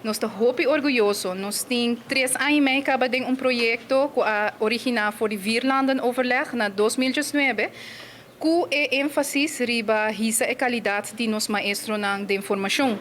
Nos ta hopi orguyoso. Nos tin 3 aña i mei kaba den un proyekto ku a originá for di Vierlandenoverleg na 2019, ku e énfasis riba hisa e kalidat di nos maestronan di formashon.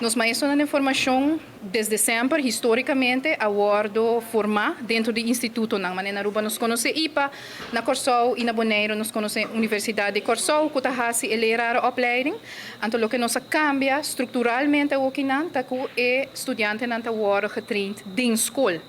Nos maestronan di formashon, desde semper, histórikamente, a wòrdu formá den e institutonan. Mas na Aruba nos konosé IPA, na Kòrsou i na Boneiru nos konosé Universidat di Kòrsou, ku ta hasi e lerarenopleiding. Anto, loke nos a kambia strukturalmente akinan, ta ku e studiantenan ta wòrdu getraind den skol.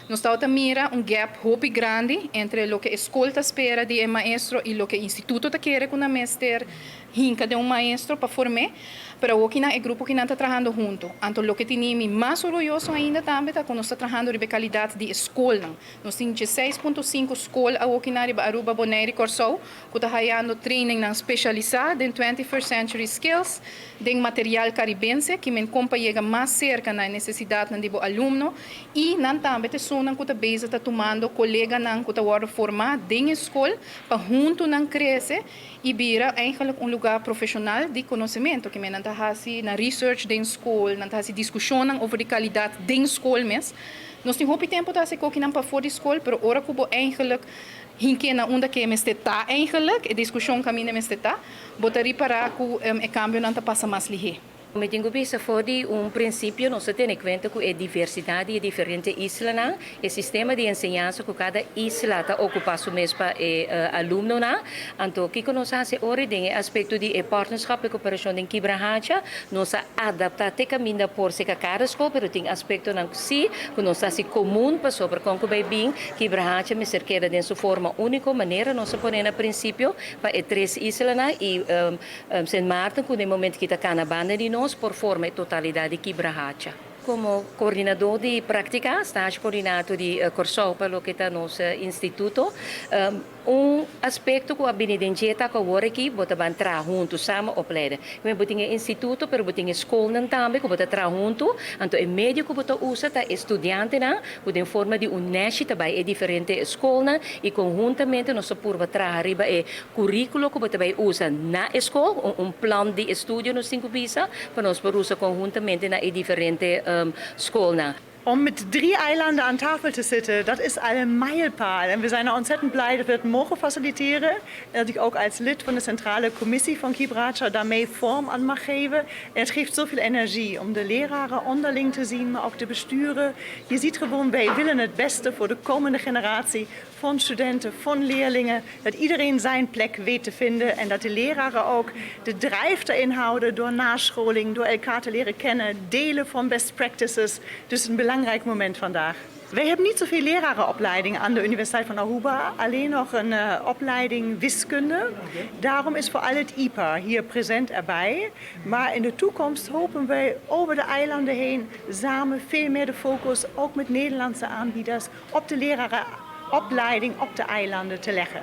Nos ta mira un gap hopi grandi entre loke e skol ta spera di e maestro i loke e instituto ta kere ku nan mester hinka den un maestro pa forma, pero akinan e grupo ku nan ta trahando huntu. Anto, loke ta mi mas orguyoso ainda tambe ta ku nos ta trahando riba kalidat di skol. Nos tin 6.5 skol akinan riba Aruba, Bonaire i Kòrsou, ku ta hayando training nan spesialisá den 21st century skills, den material karibense, ku men kon pa yega mas serka na nesesidat di alumno, i nan tambe ta esunnan ku ta bezig ta tumando koleganan ku ta wòrdu formá den skol pa huntu nan krese i bira eigenlijk un lugá profeshonal di konosementu, ku men nan ta hasi na research den skol, nan ta hasi diskushon over di kalidat den skol mes. Nos tin hopi tempu ta hasi nan pafó di skol, pero ora ku bo eigenlijk hink'é na unda ku e mester ta eigenlijk, e diskushon kaminda mester ta, bo ta ripará ku e kambionan ta pasa mas lihé. Mi tin ku bisa for di un prinsipio, nos ta tene kuenta ku e diversidat di diferente islanan, e sistema di enseñansa ku kada isla ta okupá su mes pa e alumnonan. Anto, kiko nos a hasi ora den e aspekto di e partnerschap i koperashon den Kibrahacha, nos a adaptá te kaminda por serka kada skol, pero tin aspektonan sí ku nos ta hasi komun pasobra kon ku bai bin Kibrahacha mester keda den su forma úniko, manera nos a pone na prinsipio pa e tres islanan i Sint Maarten, ku na momento ku ta kana banda di nos por forma e totalidat di Kibrahacha. Komo koordinadó di práktika, stage coördinator di Kòrsou pa loke ta nos instituto, un aspekto ku a bini den dje ta ku awor aki bo ta ban traha huntu, samen opleiden. Bo tin e instituto, pero bo tin e skolnan tambe ku bo ta traha huntu. Anto e medio ku bo ta usa ta studiantenan, ku den forma di un nèshi ta bai e diferente skolnan i konhuntamente nos por traha riba e kuríkulo ku bo ta bai usa na skol, un plan di estudio nos tin ku bisa, pa nos por usa konhuntamente na e diferente skolnan. Om met drie eilanden aan tafel te zitten, dat is al een mijlpaal. En we zijn er ontzettend blij dat we het mogen faciliteren. En dat ik ook als lid van de centrale commissie van Kibracha daarmee vorm aan mag geven. En het geeft zoveel energie om de leraren onderling te zien, maar ook de besturen. Je ziet gewoon, wij willen het beste voor de komende generatie van studenten, van leerlingen. Dat iedereen zijn plek weet te vinden en dat de leraren ook de drive erin houden door nascholing, door elkaar te leren kennen, delen van best practices. Dus een belangrijk moment vandaag. Wij hebben niet zoveel lerarenopleidingen aan de Universiteit van Aruba, alleen nog een opleiding wiskunde. Daarom is vooral het IPA hier present erbij. Maar in de toekomst hopen wij over de eilanden heen samen veel meer de focus, ook met Nederlandse aanbieders, op de lerarenopleiding op de eilanden te leggen.